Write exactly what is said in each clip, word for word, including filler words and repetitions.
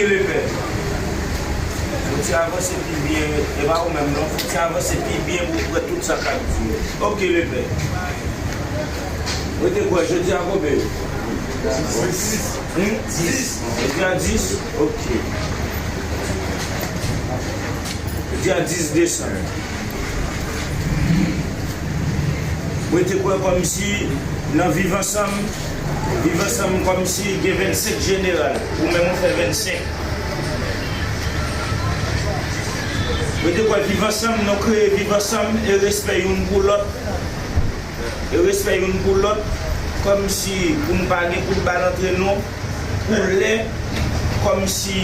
Lepè. Fò w ti avanse pi byen, e pa ou menm non, fò w ti avanse pi byen pou w wè tout sa k ap di yo. Oke, lepè. Mwen te kwè jodi a konbyen? Dis. Hmm? Dis. Jodi a dis? Oke. Jodi a dis desanm. Mwen te kwè kòmsi nan Viv Ansanm, Viv Ansanm kòmsi gen vennsenk jeneral, ou menm ou fè vennsenk. Mwen te kwè Viv Ansanm, nou kreye Viv Ansanm e respè youn pou lòt, e respè youn pou lòt, kòmsi pou n pa gen kout bal antre nou, pou lè, kòmsi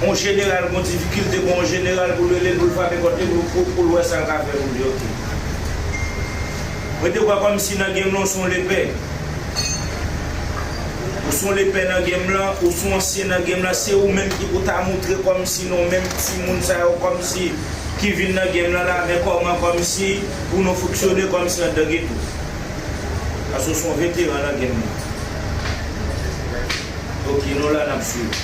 yon jeneral gon difikilte, gon jeneral pou l rele l, pou l frape pòt li, pou, pou, pou l wè sa l ka fè pou li, oke. Mwen te kwè kòmsi nan game lan, ou se yon lepè. Ou se yon lepè nan game lan, ou se yon ansyen nan game lan, se ou menm ki pou ta moutre kòmsi nou menm timoun sa yo, kòmsi ki vin nan game lan la, men kòman kòmsi pou nou fonksyone kòmsi anndan geto. Paske w se yon veteran nan game lan. Ok, nou la n ap swiv.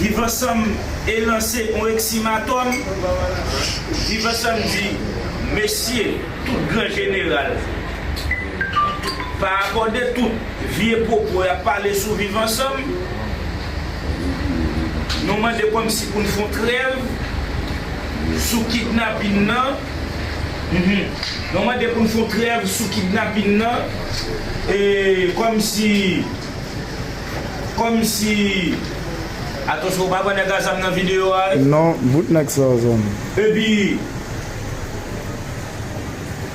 Viv Ansanm e lanse yon eksimatòm. Viv Ansanm di, mesye, tout gran jeneral, pa akòde tout vye pwopo y ap pale sou Viv Ansanm. Nou mande kòmsi pou n fè yon trèv sou kidnapin nan. Mhm. Nou mande pou n fè yon trèv sou kidnapin nan. E kòmsi, kòmsi, atansyon, ou pa wè nèg a zam nan videyo a, wi? Non, bout nèg sa yo zòn. Epi,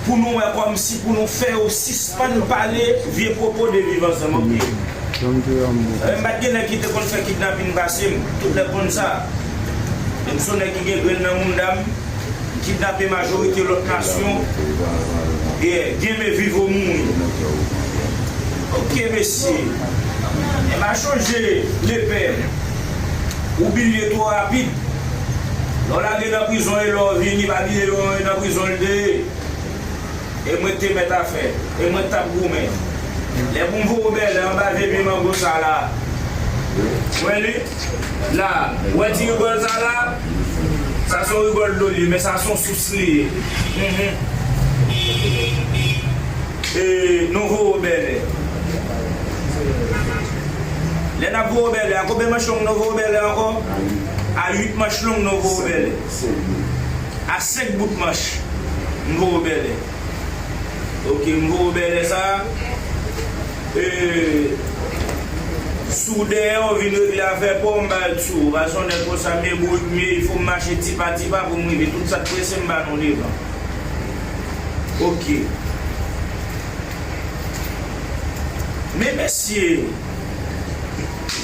pou nou wè kòmsi pou nou fè yo sispann pale vye pwopo de Viv Ansanm, ok? Janm te anmou. E, m pa t gen nèg ki te konn fè kidnapin pase m. Tout nèg konn sa. E m se yon nèg ki gen grenn nan mounda m. M kidnape majorite lòt nasyon. Yeah, gen men viv ou mouri. Ok, mesye. E m a chonje lepè. Ou bliye twò rapid. Lè w lage nan prizon e lè w vini, pa bliye lè w nan prizon l te ye. E mwen te mèt afè. E mwen t ap goumen. Lè pou m voye w bèlè anba vye pye mango sa la. Wè li? La. Wè ti rigòl sa la? Sa se yon rigòl dlo li ye, men sa se yon sous li ye. Mhm. E nou voye w bèlè. Lè n ap voye w bèlè, a konbyen manch long nou voye w bèlè ankò? A uit manch long nou voye w bèlè. A senk bout manch, m voye w bèlè. Ok, m voye w bèlè sa. E, si w dèyè w vin regle afè pa w, m ba l sou ou. Paske yon nèg konsa, m ye bourik, m ye, il faut m mache ti pa ti pa pou m rive. Tout sa k prese, m ba nou devan. Ok. Men mesye,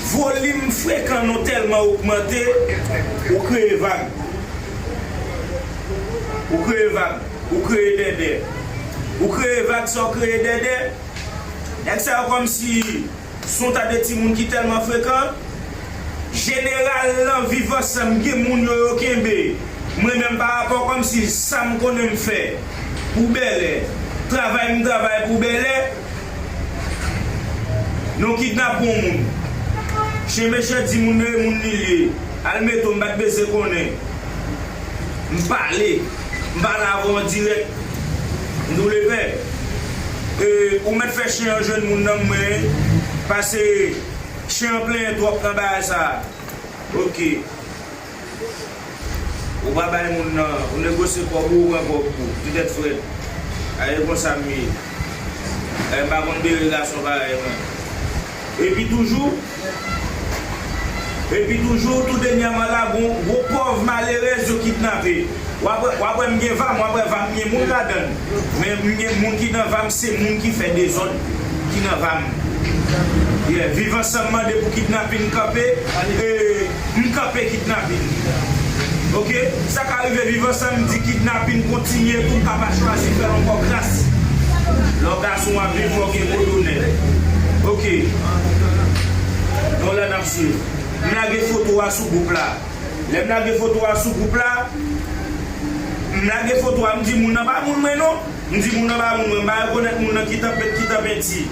volim frekan nou tèlman ogmante, ou kreye vag. Ou kreye vag. Ou kreye dèdè. Ou kreye vag san w kreye dèdè. Nèg sa yo kòmsi se yon ta de timoun ki tèlman frekan. Jeneral lan Viv Ansanm, gen moun yo, yo kenbe. Mwen menm pa rapò kòmsi sa m konnen m fè pou bèlè, travay m travay pou bèlè, nou kidnape yon moun. Chen mechan di moun e moun li ye. Al mete w, m pa t bezwen konnen. M pale. M pale avè w an dirèk. M di w lepè. E, ou mèt fè chen an jwenn moun nan mwen. Pase chen an plenyen twòp nan bagay sa. Ok. Ou pa bay moun nan, ou negosye kòb ou, ou pran kòb ou. Ti tèt frèt. A, e konsa m ye. E, m pa konn bere gason parèy mwen. Epi toujou, epi toujou, tou dènyèman la, gon, gon pòv malerèz yo kidnape. W ap wè, w ap wè m gen va m, w ap wè va m gen moun ladan l. Men m gen moun ki nan va m, se moun ki fè dezòd ki nan va m. Yeah, Viv Ansanm mande pou kidnapin kanpe, e, m kanpe kidnapin. Ok? Sa ka rive Viv Ansanm di kidnapin kontinye tou, m ka pa chwazi fè l ankò kras. Lè w gason w ap viv, fò w gen gwo donè. Ok. Nou la n ap swiv. M lage foto a sou gwoup la. Lè m lage foto a sou gwoup la, m lage foto a, m di moun nan pa moun mwen non. M di moun nan pa moun mwen, m pa rekonèt moun nan ki tanpèt, ki tanpèti.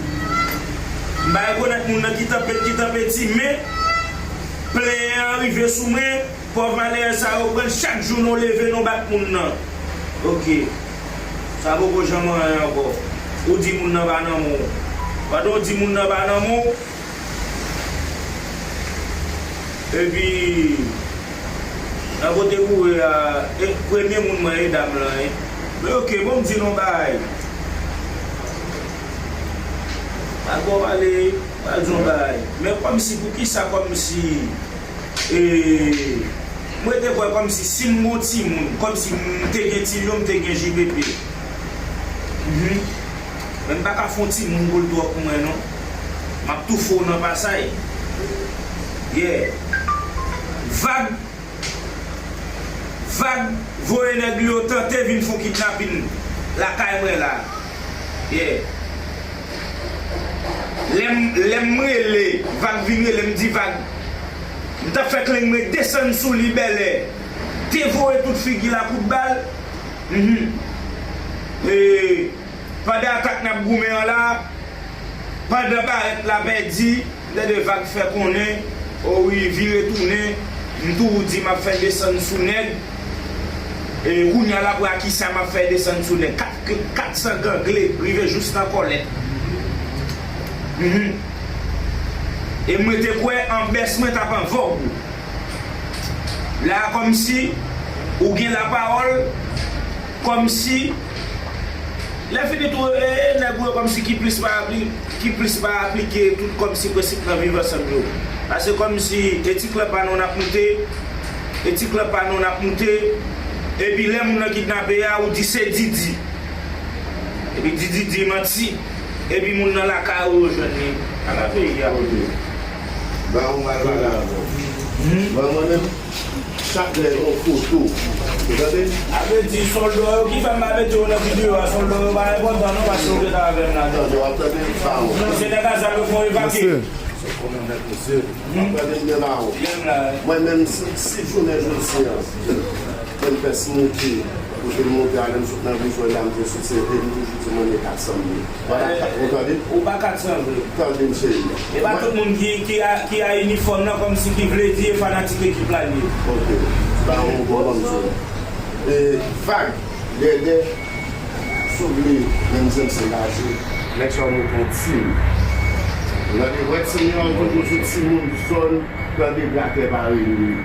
M pa rekonèt moun nan ki tanpe, ki tanpe ti, men plenyen an rive sou mwen. Pòv malere sa yo pran l chak jou nou leve nou bat moun nan. Ok. Sa poko janm anyen ankò. Ou di moun nan pa nan men w. Pandan w di moun nan pa nan men w, epi nan kote kouri a, e, premye moun mwen e dam lan, wi. Men ok, bon, m di nou bagay. Pa twò pale, pa di yon bagay. Men kòmsi, poukisa kòmsi, e, mwen te kwè kòmsi si m gon timoun, kòmsi m te gen Tilyon, m te gen J P P. Mhm. Men m pa ka fè yon timoun pou l twò pou mwen, non. M ap toufe w nan pasay. Yeah. Vag Vag voye nèg li yo tante vin fè yon kidnapin lakay mwen la. Yeah. Lè m, lè m rele, Vag vin rele m, di Vag. M t ap fè kleng mwen desann sou li bèlè. Devoye tout figi l a kout bal. Mhm. E, pandan atak n ap goumen an la, pandan barèt la pèdi, m tande Vag fè konnen, o wi, vire tounen, m toujou di m ap fè desann sou nèg. E kounye a l ap wè a kisa m ap fè desann sou nèg. Kat, kat san gangle, rive jous nan kòlèt. Mhm. E mwen te kwè an bès mwen t ap an vòg. La a kòmsi ou gen lapawòl, kòmsi lè fini tou, e, e, nèg ou yo kòmsi ki plis pa apli-, ki plis pa aplike tout kòmsi prensip nan viv ansanm yo. Paske kòmsi etik lan pa nou n ap moute, etik lan pa nou n ap moute, epi lè moun nan kidnape a, ou di se Didi. Epi Didi di manti. Epi moun nan lakay ou yo jwenn li. Ala peyi a. Ok. Ba yon mal pale avè w. Hmm? Ba mwen menm, chak lè yon foto. Ou tande? A vle di sòlda yo ki fè m pa mete yo nan videyo a, sòlda yo pa enpòtan non, paske yo gentan avè m ladan. Tande, w ap tande? Ba yon. Se nèg a zam yo fè w evakye. Mesye. Kòmandan, mesye. Hmm? W ap tande m byen ba yon. Mwen menm, si, si jounen jodi a, M P S monte, kote m monte a, lè m sot nan prizon la, m te sot se, e m toujou di mwen e kat san mil. Vwala, kat, ou tande? Ou pa kat san vre. Tande m cheri. E pa tout moun ki, ki a, ki a inifòm nan kòmsi ki vle di e fanatik ekip la li ye. Ok. Ba yon bon banm di w. E, Vag, Dèdè, Souble, menm jan se Laje, nèg sa yo monte yon tim. Ou tande? Wè tim yo, yo toujou sou timoun zòn. Tande, gratè pa rele.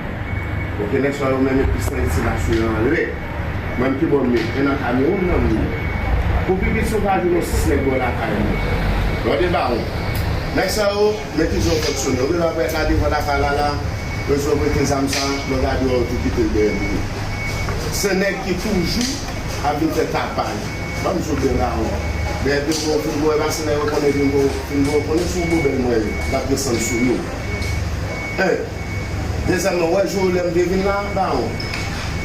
Ok, nèg sa yo menm epis nan iti mache anlè. Mwen m pi bò m met, e nan Kamewoun nan m ye. Pou pi piti w ka jwenn yon sis nèg bò lakay mwen. Tande bawon. Nèg sa yo, men kijan yo fonksyone. Ou genlè ap gade devan lakay la la, yo di w prete zam sa, lè w gade w tou kite l dèyè li. Se nèg ki toujou ap vin fè tapaj. Ban m di w byen bawon. Dèyè pinga w fin bwè, pase nèg yo konnen pinga w fin bwè, w konnen se yon bobèl mwen ye, l ap desann sou nou. En. Dezyèmman, w wè jou lè m te vin la, bawon,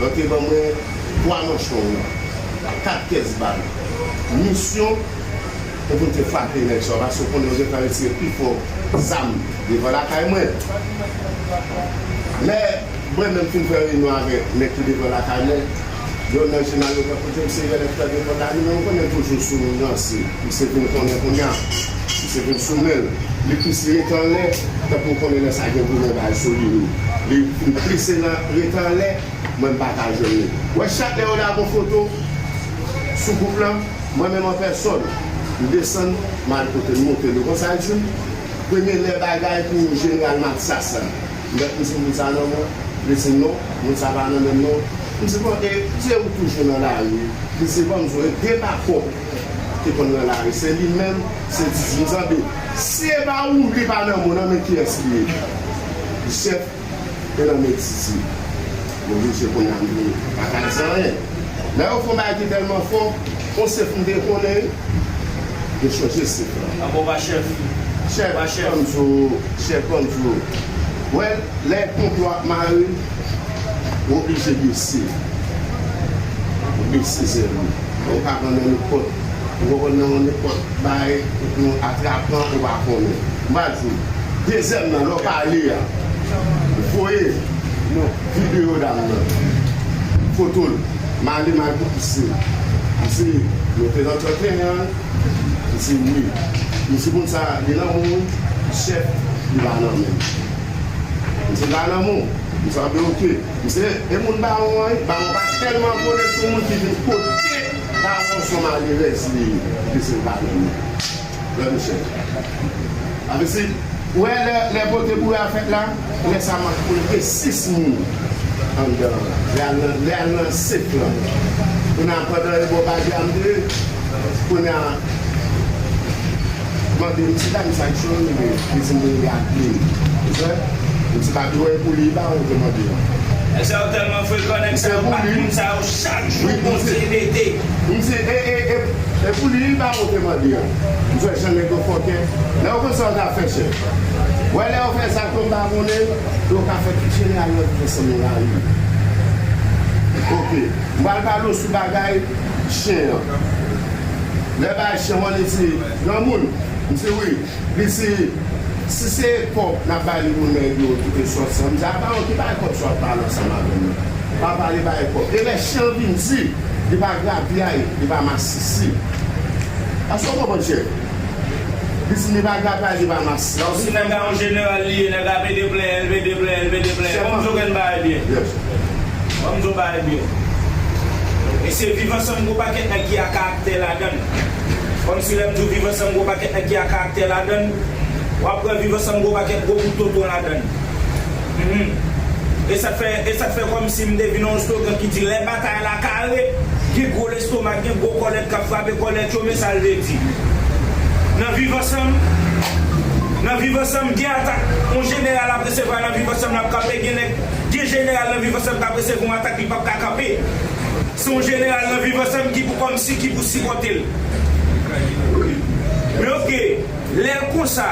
lè w te ban mwen twa manchon, kat kès bal. Misyon, se pou m te frape nèg sa yo, paske w konnen yo gentan retire pifò zam devan lakay mwen. Lè mwen menm fin fè reyinyon avèk nèg ki devan lakay mwen, yonn nan jeneral yo fè kote m se yon nèg fè devan la, li menm ou konnen toujou sou ranse. Misye vin konnen kounye a. Misye vin sou men l. Li plis li rete anlè, tankou w konnen lè sa gen goumen bay sou li wi. Li vin plis nan rete anlè, mwen m pa ka jwenn li. Wè chak lè yo lage yon foto sou gwoup lan, mwen menm an pèsòn, m desann, m al kote l, m montre l. Ou konn sa l di m? Premye lè bagay pou jeneral Maksas la. M di, "Moun sa nan men w?" Li di, "Non, moun sa pa nan men m non." M di, "Bon, e se ou toujou nan lari?" Li di, "Bon, m di w, e de pa kòb ki konn nan lari, se li menm, se Didi." M di, "Tande, si e pa ou, li pa nan men w, nan men kiyès li ye?" Li di, "Chèf, e nan men Didi." M oblije kounye a m vini. Pa ka di anyen. Lè yo fè yon bagay ki tèlman fò, yon sèf m te konnen, yo chanje sèf la. Ankò pa chèf. Chèf, pa chèf. Ban m di w, chèf, ban m di w. Wè, lè konplo ap mare, ou oblije bese. Ou bese zèl ou. Ou pa pran nan nenpòt, ou pa pran nan nenpòt bagay, ou atrapan, ou pa konnen. M pa di w. Dezyèm nan, lè w pale a, voye videyo dam nan. Foto l. M ale, m al pou pise. M di, "Nou te nan trannteyen an?" Li di, "Wi." Misye moun sa, li nan men w, chèf, li pa nan men m. Misye pa nan men w. Misye ap bloke. Misye, e moun bawon an, wi. Bawon pa tèlman konnen sou moun ki vin kote bawon se yon malerèz li ye. Misye pa nan men m. Lè misye. Avè si, ou wè lè, lè pote boure a fèt la, lè sa m ap konnen gen sis moun anndan an. Lè al nan, lè al nan sèk lan. Kounye a pandan e bò bagay a m te, kounye a, mande m ti dam sa ki chonje, li di m li ap vini. Ou wè? M ti pa di wè pou li, ba ou te mande. Nèg sa yo tèlman frekan, nèg sa yo bat moun sa yo chak jou, Bondye mete. M di, e, e, e, e pou li, li ba ou te mande an. M fè jan nèg yo fòkè. Lè yo konn sa yo ka fè chè. Wè lè yo fè sa, konn ba konnen, yo ka fè tout jeneral nan tout ansanm nan lari. Oke. M pral pale w sou bagay chen an. Lè bay chen an, li di, granmoun, m di wi. Li di, si se kòb n ap bay li pou nèg yo ki te sòti an, m di, a pa yon ki bay kòb sa w ap pale ansanm avè m nan. Pa pale bay kòb. E lè chen an vin di, li pa grapyay, li pa masisi. Èske w konprann, chèf? Li di, li pa grapyay, li pa masisi. Donk, si nèg la yon jeneral li ye, nèg la pede plenyen, l pede plenyen, l pede plenyen. Bon, m di w gen bagay byen. Yes. Ban m di w bagay byen. Mesye, Viv Ansanm gon pakèt nèg ki a karaktè ladan l. Kòmsi lè m di w Viv Ansanm gon pakèt nèg ki a karaktè ladan l, w ap wè Viv Ansanm gon pakèt gwo bout tonton ladan l. Mhm. E sa k fè, e sa k fè kòmsi m te vin yon slogan ki di lè batay la kare, gen gwo lestomak, gen gwo kòlèt k ap frape kòlèt yo, men sa l vle di. Nan Viv Ansanm, nan Viv Ansanm, gen atak yon jeneral ap resevwa nan Viv Ansanm l ap kanpe, gen nèg Gen jeneral nan Viv Ansanm k ap resevwa yon atak li p ap ka kanpe. Se yon jeneral nan Viv Ansanm ki pou kòmsi ki pou sipòte l. Men oke, lè l konsa,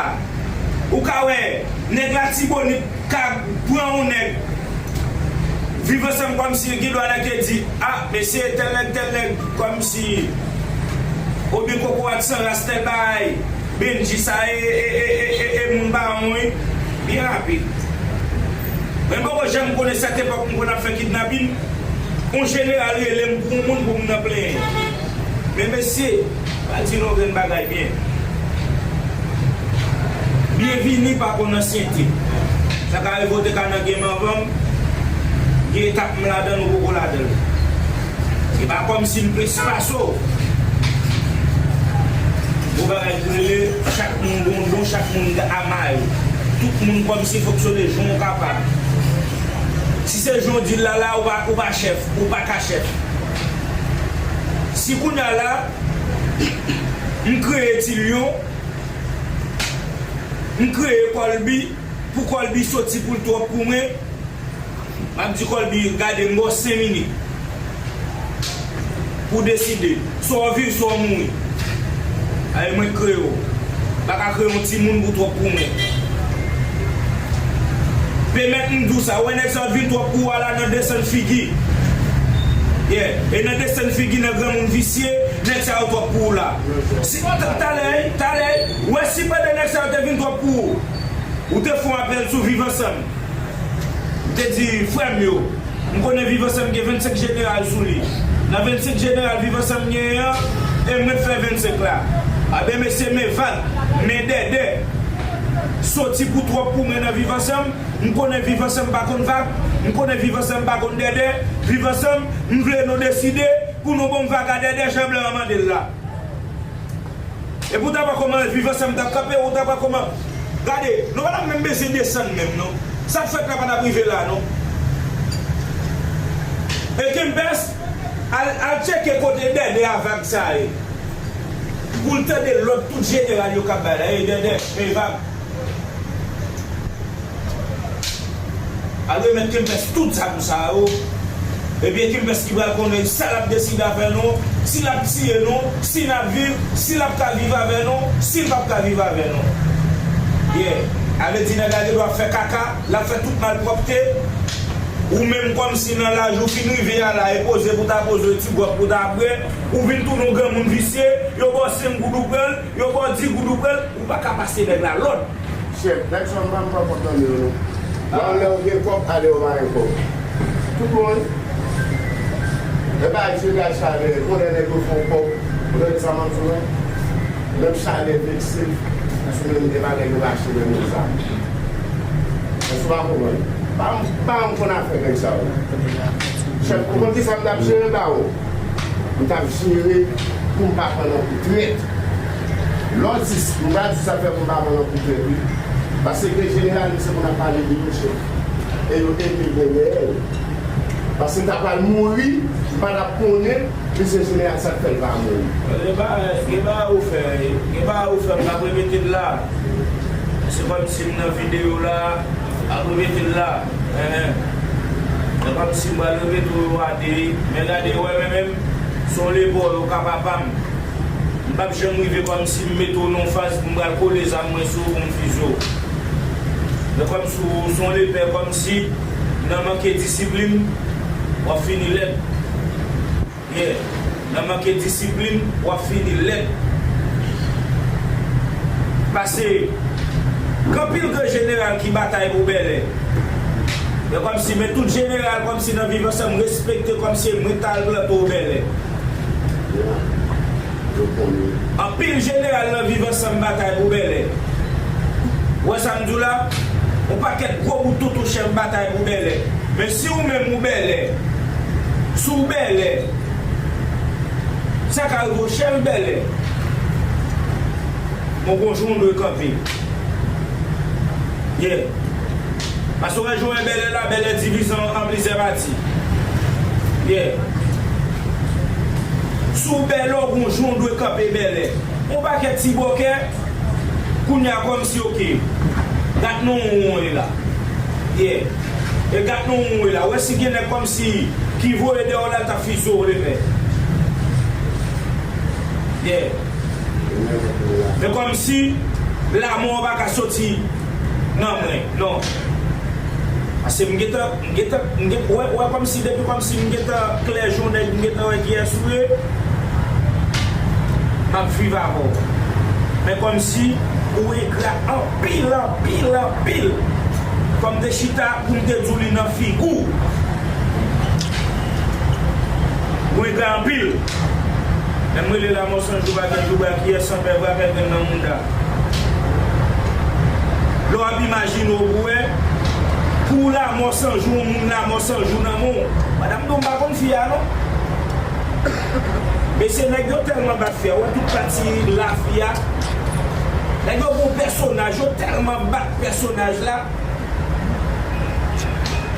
ou ka wè nèg Latibonit ka pran yon nèg Viv Ansanm kòmsi gen dwa nèg te di, a, mesye, tèl nèg, tèl nèg, kòmsi, oubyen kokorat san ras, tèl bagay. Bendji sa e, e, e, e, e, e moun pa moun wi. Byen rapid. Mwen poko janm konnen sèt epòk m konn ap fè kidnapin. Yon jeneral rele m pou yon moun pou m nan plenyen. Men mesye, pa di nou grenn bagay byen. Byenvini pa konn ansyente. Sa ka rive w te ka nan game anvan m, gen etap m ladan l ou poko ladan l. E pa kòmsi m plis pase w. Gon bagay ki rele chak moun gon don, chak moun gen ama yo. Tout moun kòmsi fonksyone jan w kapab. Si se jan w di l la, la, ou pa, ou pa chèf, ou pa ka chèf. Si kounye a la, m kreye Ti Lyon, m kreye Kòlbi, pou Kòlbi soti pou l twòp pou mwen, m ap di Kòlbi, gade, m ba w senk minit pou w deside. Swa w viv, swa w mouri. Aye, mwen kreye w. M pa ka kreye yon timoun pou twòp pou mwen. Pèmèt m di w sa, ou wè nèg sa yo t vin twòp pou ou a la nan desann figi. Yeah. E nan desann figi, nan granmoun visye, nèg sa yo twòp pou ou la. Si, ta-, talè, talè, ou wè si pandan nèg sa yo te vin twòp pou ou, ou te fè yon apèl sou Viv Ansanm. M te di, frè m yo, m konnen Viv Ansanm gen vennsenk jeneral sou li. Nan vennsenk jeneral Viv Ansanm genyen an, e m ret fè vennsenk la. Anben, mesye, men vag, men dèdè. Soti pou twòp pou mwen nan Viv Ansanm. M konnen Viv Ansanm pa konn vag. M konnen Viv Ansanm pa konn dèdè. Viv Ansanm, m vle nou deside pou nou ban m vag a dèdè jan blan an mande l la. Epi w ta wè kòman Viv Ansanm t ap kanpe, ou ta wè kòman. Gade, nou pa t ap menm bezwen desann menm, non. Sa k fèt la pa t ap rive la, non. E Kempès, al, al tcheke kote Dèdè a vag sa ye. Pou l tande lòd tout jeneral yo k ap bay la. Ey, Dèdè, ey, vag. Al remèt Kempès tout zam sa yo. Ebyen, Kempès ki pral konnen sa l ap deside avè nou, si l ap tiye nou, si n ap viv, si l ap ka viv avè nou, si l p ap ka viv avè nou. Yeah. A vle di nèg la gen dwa fè kaka, l ap fè tout malpwòpte. Ou menm kòmsi nan laj ou fin rive a la, e poze pou ta poze, ti gwòg pou ta bwè, ou vin tounen yon granmoun visye, yo ba w senk goud ou pran l, yo ba w dis goud ou pran l, ou pa ka pase nèg la lòd. Chèf, nèg sa yo m pa, m pa konn tande yo non. Bon, lè yo gen kòb, a lè yo pa gen kòb. Tout bon wi. E pa di gad chalè, konnen nèg yo fè yon kòb. Ou tande sa m ap di w la? Menm chalè vekse m, paske menm gen bagay yo rache nan men sa. Èske w pa konprann? Pa m, pa m konn afè nèg sa yo. Chèf, ou konn kisa m t ap jere ba ou? M t ap jere pou m pa pran nan kou trèt. Lè w di, m pa di sa fè pou m pa pran nan kou trèt, wi. Paske gen jeneral, se pou n ap pale de yo, chèf. E yo ede gen reyèl. Paske m ta pral mouri, m pa t ap konnen, misye jeneral sa k fè l pa mouri. Gen bagay, gen bagay ou fè, gen bagay ou fè, m p ap repete l la. Se kòmsi m nan videyo la, m ap repete l la. Enhen. Se kòmsi m pral repete w a de, men gade, wè, men menm, se yon lepò, yo ka papa m. M p ap janm rive kòmsi m mete w nan yon faz pou m pral kole zam mwen sou ou pou m fize w. Men kòmsi w se yon lepè, kòmsi nan manke disiplin, w ap fini lèd. Yeah. Nan manke disiplin, w ap fini lèd. Pase, gen anpil gran jeneral ki batay pou bèlè. Men kòmsi, men tout jeneral kòmsi nan Viv Ansanm respekte kòmsi mwen t al plante w bèlè. Anpil jeneral nan Viv Ansanm batay pou bèlè. Ou wè sa m di w la? Yon pakèt gwo bout toutou chèf batay pou bèlè. Men si ou menm ou bèlè, si w bèlè, sa ka rive w chèf bèlè. Bon, gon jan w dwe kanpe. Yeah. Paske w wè jan w wè bèlè la, bèlè divize an, an plizyè pati. Yeah. Si w bèlè, w gon jan w dwe kanpe bèlè. Yon pakèt ti bòkè, kounye a kòmsi, oke. Gad nan won w ye la. Yeah. E gad nan won w ye la. Ou wè si gen nèg kòmsi ki voye dèyè w la, l t ap fize w lepè. Yeah. Men kòmsi lamò pa ka soti nan mwen, non. Paske m gentan, m gentan, m gentan, wè, wè kòmsi depi kòmsi m gentan klè jan nèg, m gentan wè kiyès ou ye, m ap viv avè w. Men kòmsi ou engra anpil, anpil, anpil. Fò m te chita pou m te di w li nan figi w. Ou engra anpil. Lè m rele Lamò San Jou, pa gen jou bra kiyès san pè, bra pè grenn nan mouda. Lè w ap imajine w pou wè, pou Lamò San Jou, yon moun Lamò San Jou nan men w. Madanm, m pa konn fi a, non. Mesye, nèg yo tèlman bat fi a, ou wè tout pati la fi a. Nèg yo gon pèsonaj, yo tèlman bat pèsonaj la.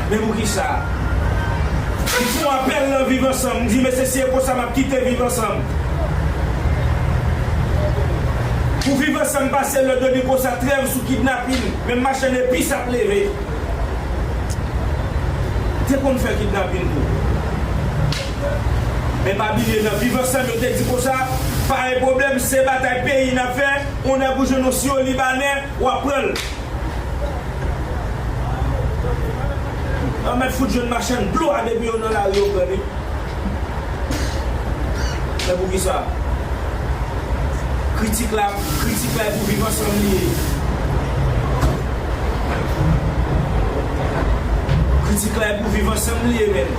Men poukisa? M fè yon apèl nan Viv Ansanm, m di, mesye, si e konsa, m ap kite Viv Ansanm. Pou Viv Ansanm pase lòd, yo di konsa, trèv sou kidnapin, menm machann epis ap leve. Te konn fè kidnapin tou. Men pa bliye, nan Viv Ansanm, yo te di konsa, pa gen pwoblèm, se batay peyi n ap fè, yon nèg ou jwenn yon siwo libanè, w ap pran l. Yo mèt fout jwenn machann dlo a depi yo nan lari yo pran li. Men poukisa? Kritik la, kritik la e pou Viv Ansanm li ye. Kritik la e pou Viv Ansanm li ye, menm.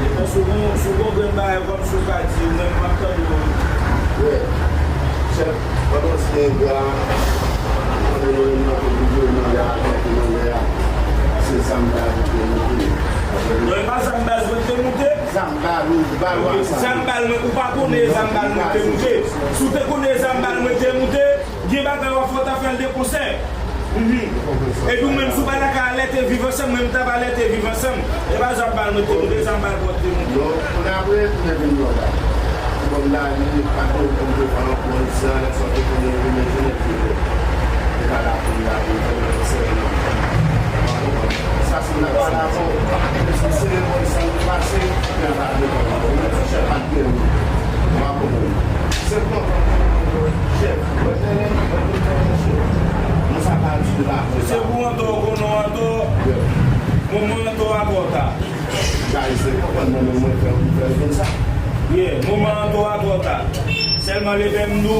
Epi si w gon, si w gon grenn bagay kòm si w ka di, ou menm m ap tande w. Wi. Chèf, pandan w se engra, pandan w nan gouvènman la, avèk nan lè a, se zam baz ou te moute. Non, e pa zam baz mwen te moute. Zam bal ou, bal ou a sa. Zam bal mwen, ou pa konnen zam bal mwen te moute. Si w te konnen zam bal mwen te moute, gen bagay w ap fè, w ta fè l de konsè. Mhm. Epi ou menm, si w pa ta ka alète Viv Ansanm, mwen m t ap alète Viv Ansanm. E pa zam bal mwen te moute, zam bal mwen te moute. Non, kounye apre, kounye vin nan la. Bon, la, li pa t bon pou m te pran pran sa, lè sa te konnen, li menm jounen ki te. Li pa la pou li la, pou l fè nan konsè, non. Sa se nan pa la, bon. Se se repons sa nou pase, men pa de bon. Ou menm, chèf pa t gen. Ou pa konprann. Se kontan, chèf. Mwen, mwen, mwen, mwen, chèf. Mwen, sa pa di la, mwen, se sa. Pou Antò, konnen Antò. Yeah. Moman Antò a twò ta. Guys, se konprann mwen menm mwen fè, mwen fè l konn sa. Yeah, moman an twò a twò ta. Sèlman lepè m di w,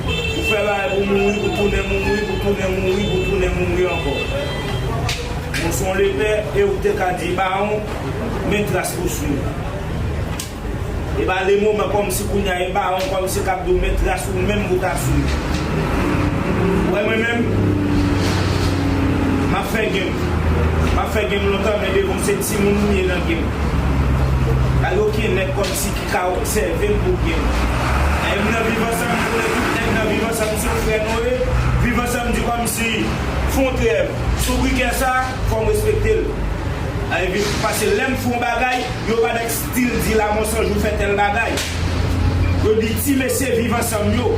ou fè bagay pou mouri, pou tounen mouri, pou tounen mouri, pou tounen mouri ankò. Ou se yon lepè e ou te ka di bawon, men tras pou swiv. E pa le moman kòmsi kounye a e bawon kòmsi k ap di w men tras ou menm pou ta swiv. Ou wè mwen menm, m ap fè game. M ap fè game lontan, men devan se timoun m ye nan game. Pa gen okenn nèg kòmsi ki ka obsève m pou game. E m nan Viv Ansanm, m konnen tout nèg nan Viv Ansanm, si w frè nou ye, Viv Ansanm di kòmsi fè yon trèv. Soubrikè sa, fò m respekte l. Ay, vi-, paske lè m fè yon bagay, yo pa nèk stil di la Monsonj ou fè tèl bagay. Yo di ti mesye Viv Ansanm yo.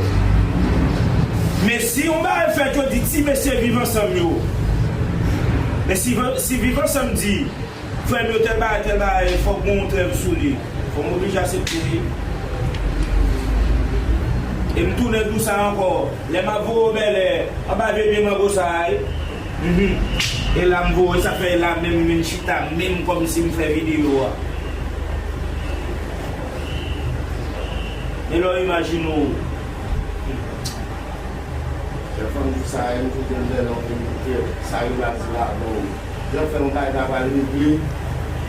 Men si yon bagay fèt, yo di ti mesye Viv Ansanm yo. Men si, si Viv Ansanm di, frè m yo tèl bagay, tèl bagay, fòk gen yon trèv sou li. Fò m oblije aksepte li. E m tounen di w sa ankò. Lè m ap voye w bèlè, anba vye pye mango sa a, wi. Mhm. E la m voye, sa fè e la menm, m vin chita, menm kòmsi m fè videyo a. E lè w imajine w. Lè fanm di sa, e m toujou m bèlè, w vin koute, sa yo la di la, bon. Jan fè yon bagay ta pral regle,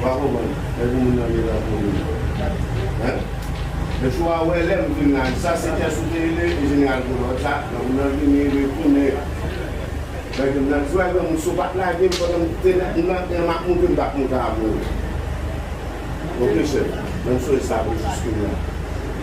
w a konprann, men pou moun nan gen nan komin. Hein? Men jou a wè lè m vin la, sa se kè sou te rele, e jeneral Kolòt la, nan moun nan vini retounen. Lè m nan di w a granmoun, si w pa t lage m pandan m te nan, nan, nan m ap moute, m t ap moute avè w. Ok, chèf. Men m sonje sa pou jis kounye a.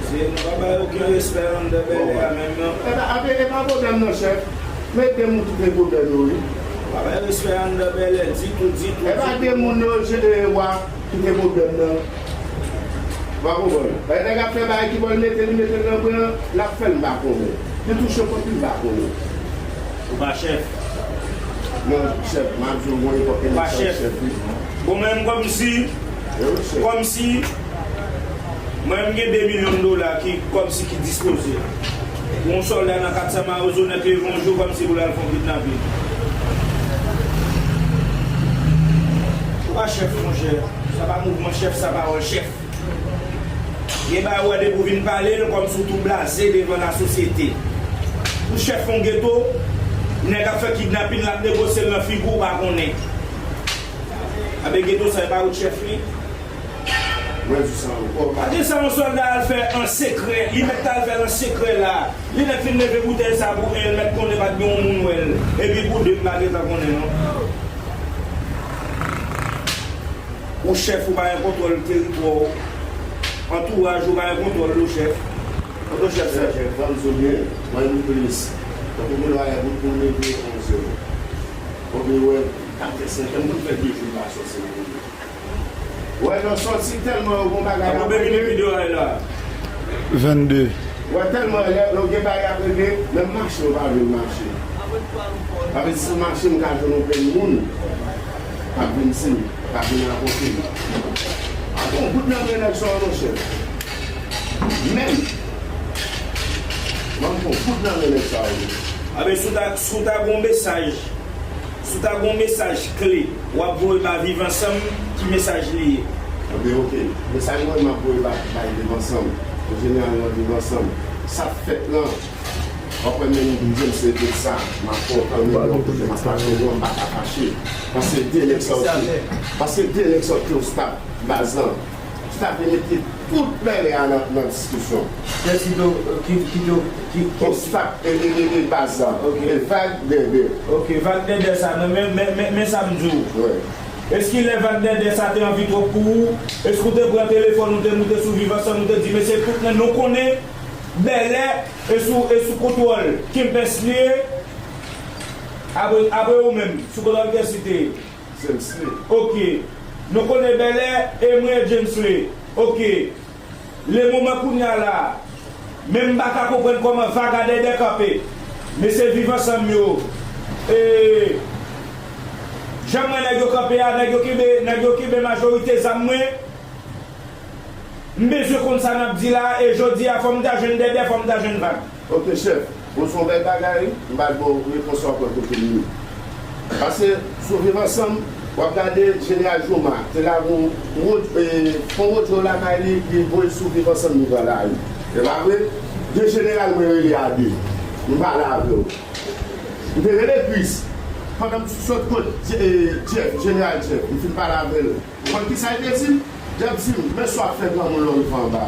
Se, nou pa bay okenn respè anndan bèlè a menm, non. E pa, e pa pwoblèm, non, chèf. Mete m ou tout pwoblèm yo, wi. Pa bay respè anndan bèlè ditou, ditou, ditou. E pa de moun yo, je, e, wa, ki te pwoblèm nan. Ou pa konprann? Bay nèg ap fè bagay ki bò l mete, li mete l nan bren an, l ap fè l m pa konnen. Li touche kont li m pa konnen. Ou pa chèf. Non, chèf, m ap di w, mwen, epòk eleksyon chèf, wi. Ou pa chèf. Bon, men m kòmsi, kòmsi, mwen, m gen de milyon dola ki, kòmsi, ki dispoze. Pou yon sòlda nan kat san Mawozo nèt leve yon jou kòmsi pou l al fè yon kidnapin. Ou pa chèf, monchè. Sa pa mouvman chèf, sa pawòl chèf. Gen bagay ou wè depi w vin pale l, kòmsi w tou blaze devan lasosyete. Pou chèf yon geto, nèg ap fè kidnapin, l ap negosye l nan figi w, ou pa konnen. Abe geto sa, e pa ou t chèf li? Mwen di sa ankò. Pa di sa yon sòlda al fè an sekrè, li mèt t al fè l an sekrè la. Li mèt fin leve boutèy sa pou en, l mèt konnen pa t gen yon moun wè l. Epi pou de, m pa gentan konnen non. Ou chèf, ou pa gen kontwòl teritwa w. Antouraj ou pa gen kontwòl ou, chèf. Kote chèf sa, chèf? Ban m di w byen, mwen m plis. Tankou moun yo a bout pou m leve onz è. Oubyen wè, katè, senk è, m konn fè de jou m pa sòti nan moun yo. Wè, nan sòti tèlman yo gon bagay ap regle. Konbyen minit videyo a ye la? Vennde. Wè, tèlman lè yo gen bagay ap regle, menm mache yo pa vle mache. Sa vle di si m mache, m ka jwenn yon grenn moun k ap vin di m, k ap vin rakonte m. Mwen pran yon bout nan men nèg sa yo, monchè. Menm. Mwen pran yon bout nan men nèg sa yo. Abe, si w ta, si w ta gon mesaj, si w ta gon mesaj kle, w ap voye ba Viv Ansanm, ki mesaj li ye? Anben, ok. Mesaj mwen, m ap voye ba, bay Viv Ansanm. An jeneral, nan Viv Ansanm. Sa k fèt lan, w ap wè menm m di m se tout sa, m ap kontan, men lè w kote m ap pase, non, m pa ka fache. Paske de nèg sa yo, paske de nèg sa yo ki obstak baz lan. Obstak li mete tout bèlè a nan, nan diskisyon. Kiyès ki do, ki, ki do, ki, ki obstak, e, e, e, e baz la. Ok. E vag dèdè. Ok, vag dèdè sa, men, men, men, men, men sa m di w. Wi. Èske lè vag dèdè sa te anvi twòp pou ou? Èske ou te pran telefòn, ou te moute sou Viv Ansanm, ou te di, mesye, tout nèg nou konnen, bèlè, e sou, e sou kontwòl Kempès li ye? Apre, apre ou menm, sou kontwòl kiyès li te ye? James Lee. Ok. Nou konnen bèlè, e mwen James Lee. Ok. Le moman kounye a la, men m pa ka konprann kòman vag a dèdè kanpe. Mesye Viv Ansanm yo, e, jan m wè nèg yo kanpe a, nèg yo kenbe, nèg yo kenbe majorite zam mwen. M bezwen konn sa n ap di la, e jodi a, fò m ta jwenn dèdè, fò m ta jwenn vag. Ok, chèf. Bon, se yon bèl bagay, m pral ba w repons ou ankò kote m ye. Paske, sou Viv Ansanm, w ap gade Jeneral Joma, te lage yon wod-, e, fon wodyo lakay li, li voye sou Viv Ansanm, li pran lari. E pa vre? De jeneral mwen rele a de. M pale avè w. M te rele Chris. Pandan m sot kot Je-, e, Jeff, Jeneral Jeff, m fin pale avè l. Ou konn kisa l te di m? Jeff di m, men sa w ap fè granmoun lè w rive anba.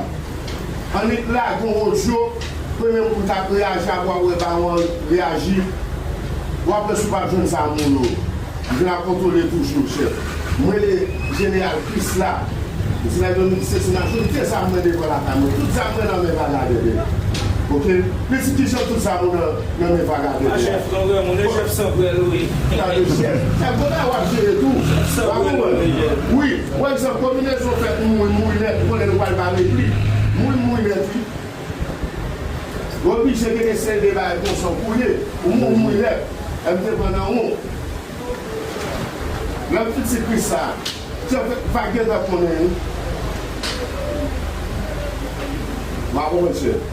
Annik lage yon odyo, premye moun k ap reyaji apre w wè Bawon reyaji, w ap wè si w p ap jwenn sa moun ou. Vin ap kontwole toujou, chèf. Mwen le jeneral Krisla. Di nèg yo, se sou majorite zam mwen devan lakay mwen. Tout zam mwen nan men vagabon yo. Oke? Pitit, kijan tout zam ou nan, nan men vagabon yo? A, chèf, non, vrèman, ou se chèf sanprèl, wi. Gade, chèf. Chèf, kote w ap jere tou? Chèf sanprèl, wi, chèf. Wi, pa egzanp, konbinezon fèt, moun mouri nèt, ou konnen nou pral pale pli. Moun mouri nèt, wi. Yo oblije gen seri de bagay konsa w koule, ou moun mouri nèt. M te pran nan won. Lè m fiti Krisla, chèf, pa gentan konnen, wi. W ap konprann, chèf.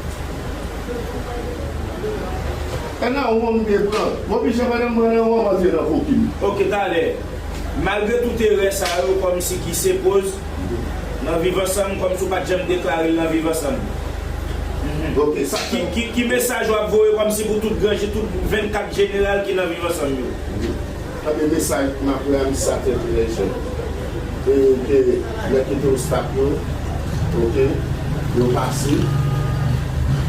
E nan won m te pran. M oblije pran nan, pran nan won m antre nan kokin. Oke, talè. Malgre tout erè sa yo, kòmsi ki se poz nan Viv Ansanm, kòmsi w pa t janm deklare l nan Viv Ansanm. Mhm. Oke, sa ki, ki, ki mesaj w ap voye kòmsi pou tout gran, tout vennkat jeneral ki nan Viv Ansanm yo? Tanbe mesaj m ap voye a, misye a trè, trè jèn. E ke nèg ki te obstak yo, oke, yo pase,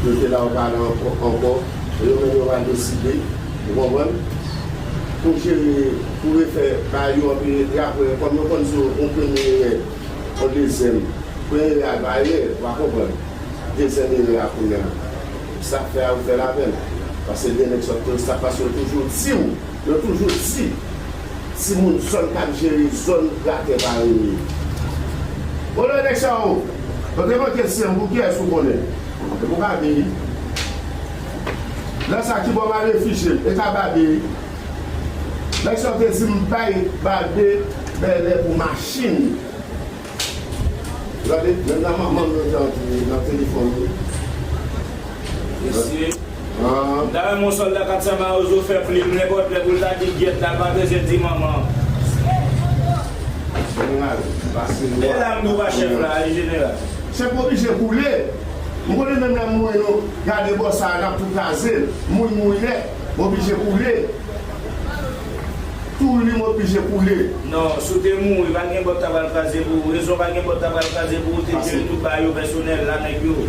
yo te la, yo pa la ankò, ankò. E yo menm yo pral deside, ou konprann? Pou jere, pou refè bagay yo anpi, e apre, kòm yo konn se yon premye erè, yon dezyèm, premye erè a pa erè, w a konprann. Dezyèm erè a kounye a. Sa k fè a, ou fè lapèn. Paske gen nèg sòt, sa k pase, yo toujou di w, yo toujou di, timoun zòn k ap jere zòn gratè pa renmen. Bon, lè nèg sa yo, yo te manke sèm pou kiyès ou konnen? E pou Babe. Lè sa ki bò m al refijye m, e ka Babe. Nèg sa yo te di m bay Babe bèlè pou machin. Gade, menm nan manman m yo te antre nan telefòn yo. Mesye. Ah. M ta renmen yon sòlda Katsama Ozo fè plim nenpòt lè pou l ta di gyèt la, l pa bezwen di manman. Jeneral, pase nou. E la m di w pa chèf la, e jeneral. Chèf oblije koule. M konnen menm lè m wè nou gade bò sa a, n ap tou kraze l. Moun mouri nèt, m oblije koule. Tou li m oblije koule. Non, si w te mouri, pa gen bòt ta pral kraze pou ou. Rezon pa gen bòt ta pral kraze pou ou, te jere tout bagay yo pèsonèl la, nèg yo.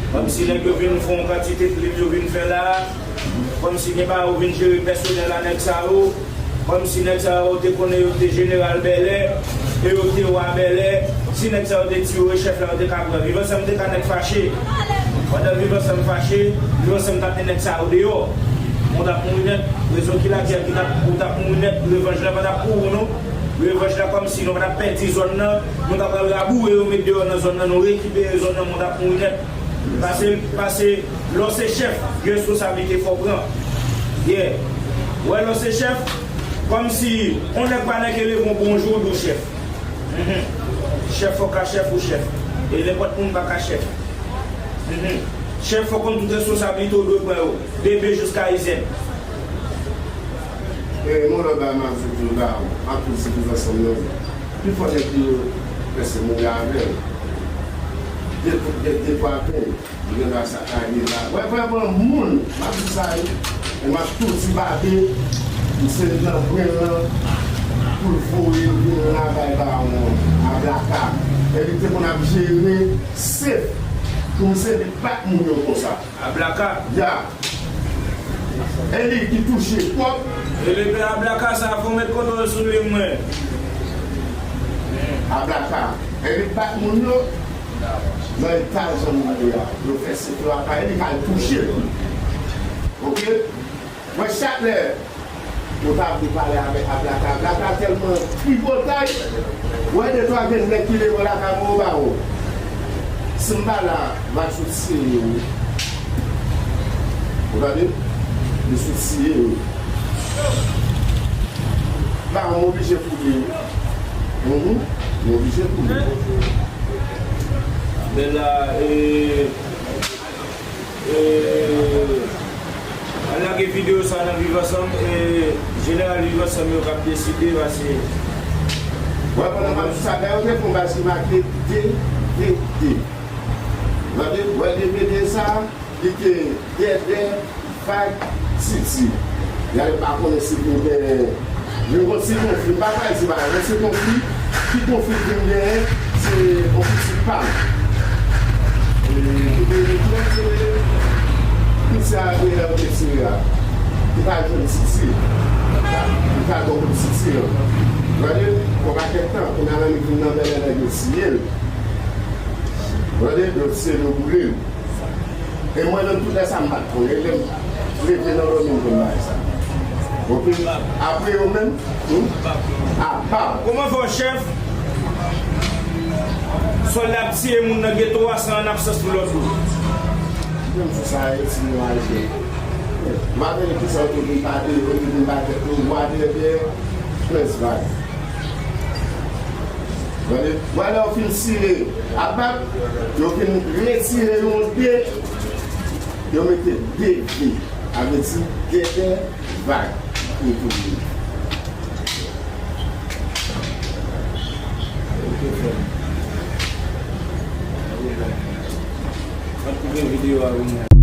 Kòmsi nèg yo vin fè yon kantite plim yo vin fè la. Kòmsi gen bagay yo vin jere pèsonèl a nèg sa yo. Kòmsi nèg sa yo te konnen yo te jeneral bèlè, e yo te wa bèlè. Si nèg sa yo te tiye chèf la, yo te ka pran. Viv Ansanm te ka nèt fache. Pandan Viv Ansanm fache, Viv Ansanm t ap met nèg sa yo deyò. Moun t ap mouri nèt. Rezon ki lakyèl ki t ap, ou t ap mouri nèt. Revanj la pa t ap pou ou, non. Revanj la kòmsi nou pa t ap pèdi zòn nan. Nou ta pral raboure yo, met deyò nan zòn nan. Nou rekipere zòn nan, moun t ap mouri nèt. Pase, pase, lè w se chèf, gen responsablite fò w pran. Yeah. Wè, lè w se chèf, kòmsi yon nèg pa nèk leve yon bonjou, di w chèf. Mhm. Chèf fò ka chèf ou chèf. E nenpòt moun pa ka chèf. Mhm. Chèf fò konn tout responsablite w dwe pran yo, bebe jiska izèn. E, yon lòt bagay m ap di w tou la, m ap tou di Viv Ansanm nan, pifò nèg yo prèske mouri avè l. De, de, de twa pèn. Li gen dwa sa ka gen la. Wè, vrèman, moun, m ap di sa, wi. E m ap tou di Babe, m se nan bren lan, pou l voye l vin la bay Bawon, Ablaka. E li te konn ap jere sef, pou m se li bat moun yo konsa. Ablaka? Ya. E li ki touche kòb. E lepe Ablaka sa, fò w met kontwòl sou li, mwen. Ablaka. E li bat moun yo. Nan eta jan moun yo ye a, yo fè sifle a pa li, li ka al touche l. Oke? Mwen, chak lè nou ta vle pale avèk Ablaka, Ablaka tèlman tripotay, wè de twa grenn nèg ki leve lakay mwen, yo ba ou. Si m pa la, m a sot siye yo, wi. Ou tande? Li sot siye yo. Ba ou, m oblije koute. Mhm. M oblije koute. Men la, e, e, al lage videyo sa nan Viv Ansanm, e, jeneral Viv Ansanm yo k ap deside, paske wè, pandan m ap di sa, dayè, yo te fè yon bagay ki make D V D. Gade, wè D V D sa, li te Dèdè, Vag, Titi. Gade, m pa konnen si vin genyen. Vin gon ti konfli, m pa pral di bagay, gon ti konfli. Ki konfli k vin genyen, se yon pitit pa m. Misye a genlè ou te tire a. Li pa jwenn siti. Li pa gon kout siti an. Gade, pou pa kèk tan, kounye a nèg vin nan bèlè, nèg yo tiye l. Gade, yo tiye l, yo boule l. E mwen menm, tout lè sa, m pa t konn. E lè m leve nan dòmi, m konn bagay sa. Oke? Apre yo menm, hmm? Apa. Kòman fè w, chèf? Sòlda ap tiye moun nan geto a, se an absans pou lòt bout. Menm sou sa, yo ti nou aje. M pa konnen kisa yo te vin pa de, yo te vin pa tèt nou, bwa dèyè, dèyè, prens vag. Gade, vwala yo fin tire, apa, yo fin retire yon de, yo mete de de, sa vle di dèyè vag pou touye. Mwen koupe videyo a, wi.